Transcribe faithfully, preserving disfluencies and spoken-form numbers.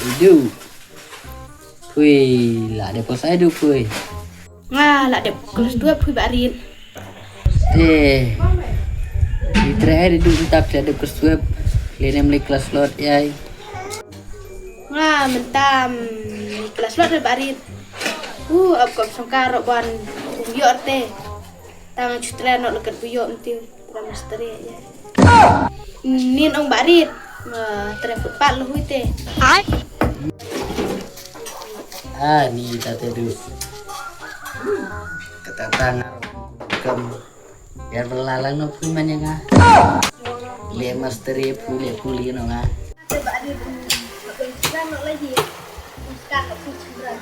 Idu. Pui, la dep klas ai du pui. Nga la dep klas dua pui Bah Rit. Te. Itre ai du tap te dep klas dua. Lenem le klas lot ai. Nga mynta le klas lot Bah Rit. U ap kop songkar ro bon. Yor te. Tang chutre no leket buyo mtiu. Ram misteri aja. Nin ong Bah Rit. Ma tre football lo huite. Ah, ni tate du. Kata tang kam. Biar belalang no pun manyanga. Le misteri pule puli no nga. Bah Rit. Lagi. Sekarang pun sekarang.